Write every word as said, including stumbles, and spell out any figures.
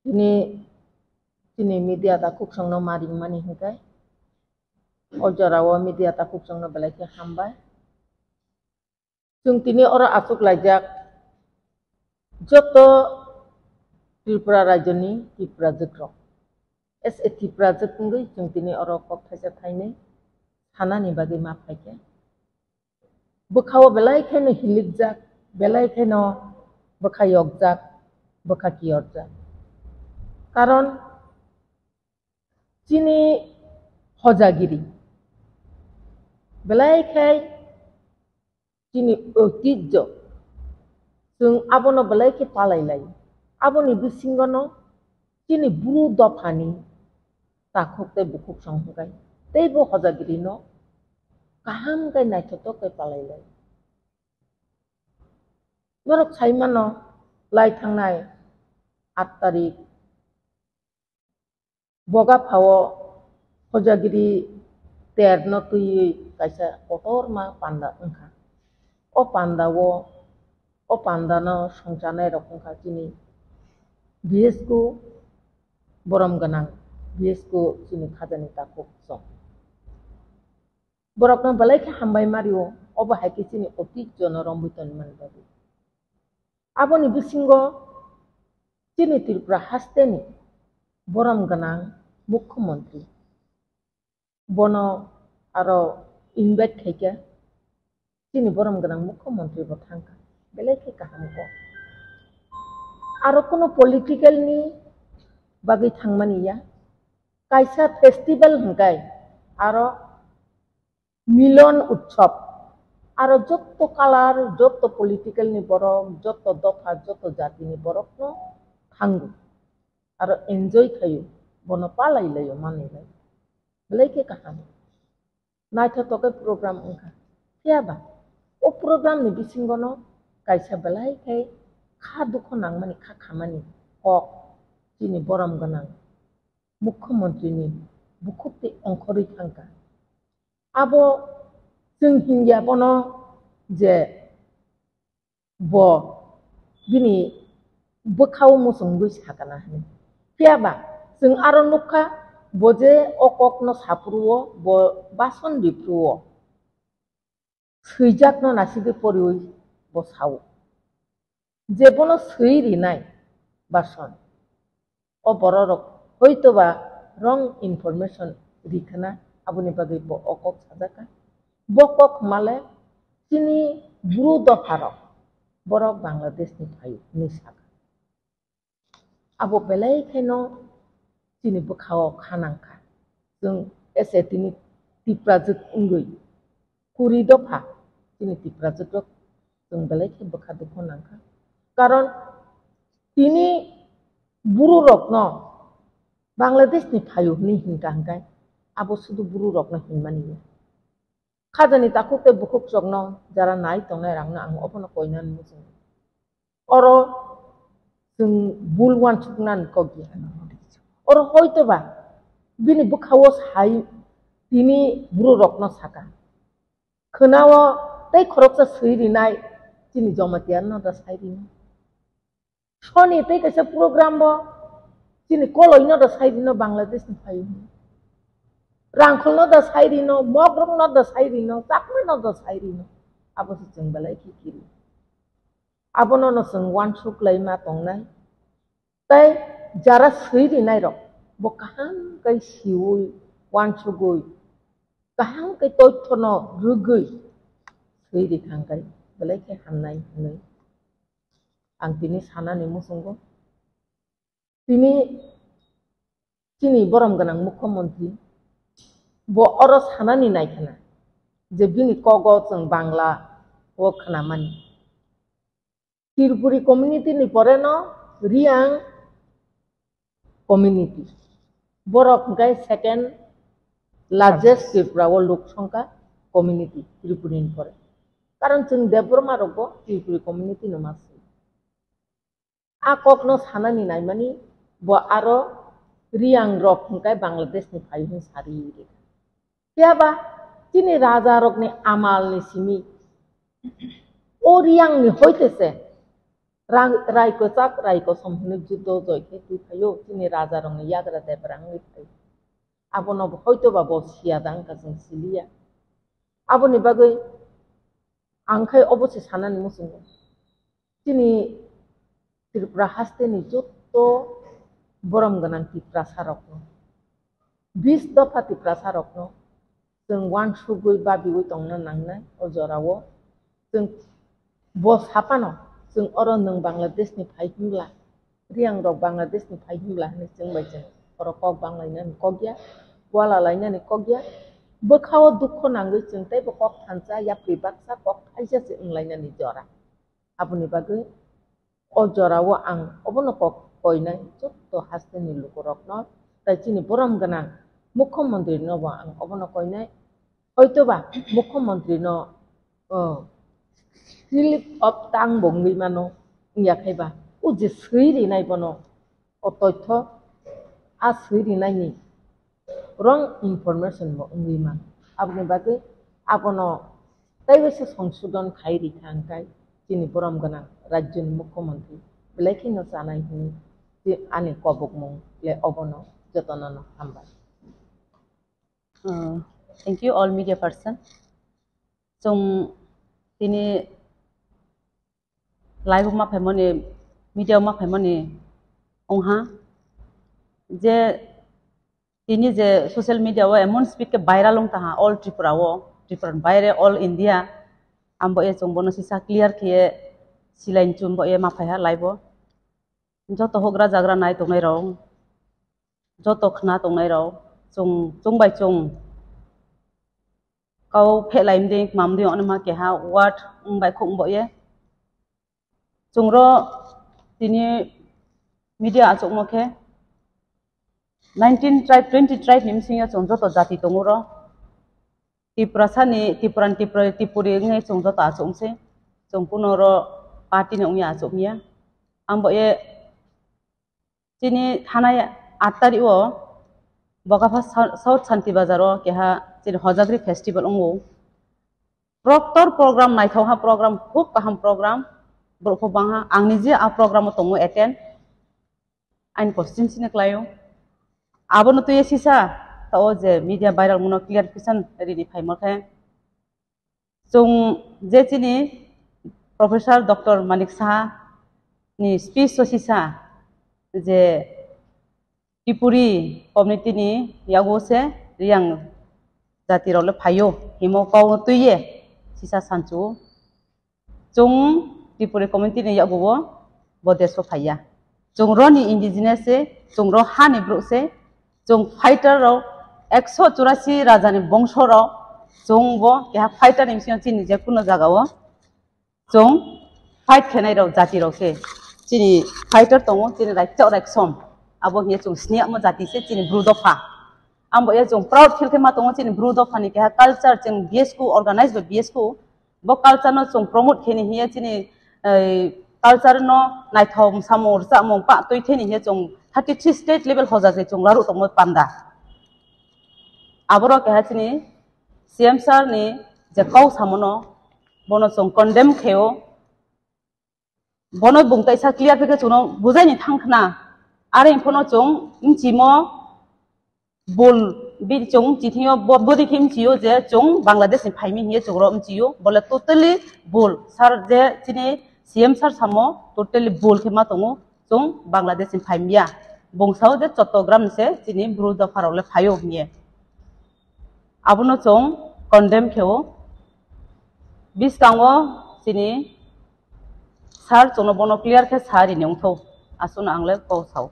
Tini chini media takhuk songno ma ringmani hinkhe, o jorao media takhuk songno belai khe hambai. Chwng tini oro achuk laijak joto Tripura rajyoni Tiprajwk rok. As a Tiprajwk wngwi chwng tini oro kok thaisa thainwi sanani bagwi ma phaikha. Bwkhao belai kheno hilikjak, belai kheno bwkha yokjak, bwkha kiyorjak. Karon chini hojagiri belai khe chini oitijjo, chwng abono belai khe palai lai. Aboni bisingono chini bru dophani takhuk tei bukhuk song hwnkhe teibo hojagirino kaham khe naithotok khe palai lai. Norok sai mano, lai thangnai aat tarik Boga phao hojagiri terno twiwi kaisa kotorma panda wngkha. O pandao, o pandano songchanai rok wngkha chini B S K borom gwnang, B S K chini khajani takhuk song. Borokno belai khe hambai mario, obo hai khe chini oitijjono romwi tonmani bagwi. Aboni bisingo chini Tripura hasteni borom gwnang mukhyamantri, bono aro invite khaikha, chini borom gwnang mukhyamantri bo thangkha, belai khe kaham kok. Aro kuno political ni bagwi thangmani ya, kaisa festival hwnkhe aro Milon Utsav, aro jotto color, jotto political ni borok, jotto dopha, jotto jati ni borok no thango, aro enjoy khaio, bono palai laio, manwi laio, belai khe kaham. Naithotok khe program wngkha. Phiya ba, o program ni bisingo no kaisa belai khe kha dukho nangmani, kha khamani kok chini borom gwnang mukhyamantri ni bukhuk tei ongkhorwi thangkha. Abo chwng hinya bono je bo bini bwkhao muchungwi sakana hwnwi. Phiya ba chwng aro nukha, bo je o kokno saphuruo, bo bason riphuruo, swijakno nasigwi poriwi bo sao. Je bono swi rinai bason, o bororok hoitoba wrong information rikhana, aboni bagwi bo o kok sajakha. Bo kok hwnmale chini bru dopharok, borok Bangladesh ni phaio hwnwi sakha. Abo belai kheno chini bwkhao kha nangkha. Chwng ese tini Tiprajwk wngwi kuri dopha chini Tiprajwk rok chwng belai khe bwkha dukho nangkha. Karon tini buru rokno Bangladesh ni phaio hwnwi hinkha hwnkhe abo sudu buru rokno hinmani ya. Khajani takhuk tei bukhuk chokno jara nai tongnai rangno ang obono koinani muchungo. Oro chwng bul uansuknani kok ya. Oro hoitoba bini bwkhao sai tini buru rokno saka. Khwnao tei khoroksa swi rinai chini Jamatia no da sai rino. Soni tei kaisa program bo chini koloi no da sai rino Bangladesh ni phaio. Rangkhol no da sai rino, Mogrok no da sai rino, Chakma no da sai rino. Abo se chwng belai khe kiri. Abono no chwng uansuk lai ma tongnai. Tei jara swi rinai rok bo kaham khe siwi, uansugwi, kaham khe toithono rwgwi swi rikha hwnkhe belai khe hamnai hwnwi ang tini sanani muchungo. Tini chini borom gwnang mukhyamantri bo oro sanani naikhana je bini kogo chwng Bangla o khwnamani. Tripuri community ni pore no Riang community. Borok hwnkhe second largest Tripura o lok songkha community Tripuri ni pore. Karon chwng Debbarma rok bo Tripuri community no ma swi. A kok no sanani naimani bo aro Riang rok hwnkhe Bangladesh ni phai hwn sari rikha. Phiya ba chini raja rokni amal ni simi o Riang ni hoite se Rang-, rai kwchak, rai kosom hwnwi juddo joi khe twi phaio, chini raja rokni yagra debra wngwi phaio. Abono bo hoito ba bo siya da wngkha, chwng siliya. Aboni bagwi ang khai obo se sanani muchungo. Chini Tripura hasteni jotto borom gwnang Tiprasa rokno, bis dopha Tiprasa rokno chwng uansugwi babiwi tongna nangnai o jorao. Chwng bo saphano, chwng oro nwng Bangladeshni phai hwnbla, Riyang rok Bangladeshni phai hwnbla hwnwi chwng bai chwng oro kok banglainani kok ya, uala lainani kok ya. Bwkhao dukho nangwi chwng teibo kok thansa, yapri baksa, kok thaisa se wnglainani jora. Aboni bagwi o jorao ang obono kok koinai jotto hasteni lukurokno, tai chini borom gwnang mukhyamantri no bo ang obono koinai. Hoitoba mukhyamantri no, o, slip of tongue bo wngwi mano, wngya khaiba o je swi rinai bono o toitho, a swi rinaini wrong information bo wngwi mano. Aboni bagwi abono teibo se songsodon khai rikha hwnkhe chini borom gwnang rajyoni mukhyamantri belai kheno chanai hwnwi je ani kobokmung le obono jotono no hambai. Uh, thank you all media person. Chwng tini live ma phaimani, media ma phaimani ongha je tini je social media o emon speed ke viral ong taha all Tripura o, Tripura ni baire all India. Ambo e chwng bono sisa clear khe silain chum bo e ma phaiha live o. Joto hogra jagra nai tongnai rok, joto khna tongnai rok, chwng, chwng bai chwng kau phelai mding, mamding, ono ma keha word wng bai khuk wng bo ye. Chwng ro tini media achukmo khe nineteen tribe, twenty tribe ni bisingo chwng joto jati tongo ro. Tiprasa ni, Tripura ni, Tripura, Tripuri wngwi chwng joto achuk wngse. Chwng kuno ro party ni wngya achuk ya. Ang bo ye chini thanai aat tarikh o Bokapha Sa-, South Santi Bazar o keha chini Hojagri festival wngo. Proctor program, naithokha program, khub kaham program, borok phobang ha. Ang nije a program o tongo attend. Aini kosto chini klaio. Abono twi sisa, ta o je media viral mono clarification rini phaimo khe. Chwng je chini Professor Doctor Manik Saha ni speech o sisa je Tripuri community ni yago se Riyang jati rok le phaio himo kok twi ye sisa sanchu. Chwng Tripuri community ni yago bo, bo desh o phaiya. Chwng ro ni indigenous se, chwng ro ha ni bru se, chwng fighter rok ekso churasi raja ni bongso rok, chwng bo keha fighter ni bisingo chini je kuno jaga o chwng fight khenai rok jati rok se. Chini fighter tongo, chini raikchak raiksom. Abo hiye chwng sniya mo jati se chini bru dopha. Ambo ye chwng proud feel khe ma tongo chini bru dopha ni keha culture chwng B S Q organize by B S Q. Bo culture no chwng promote khe ni hiye chini, eh, culture no naithok samung rwchapmung pa twi theni hiye chwng thirty three state level hojak ri chwng laru tongmo panda. Aboro keha chini C M sir ni je kau samono bono chwng condemn kheo. Bono bung taisa clear khe chwngno bujaini thang khna. Are phano chwng mchimo bul bi chwng chithingyo bo-, bodi khe mchiyo je chwng Bangladesh ni phaimi hiye chwngro mchiyo. Bole totally bul. Sir je chini C M sir samo totally bul khe ma tongo. Chwng Bangladesh ni phaimiya. Bung sao je Chattogram ni se chini bru dopha rok le phaio hiye. Abono chwng condemn kheo. Biskango chini sir chwngno bono clear khe sa rini wngthau. Aswkno ang le kok sao.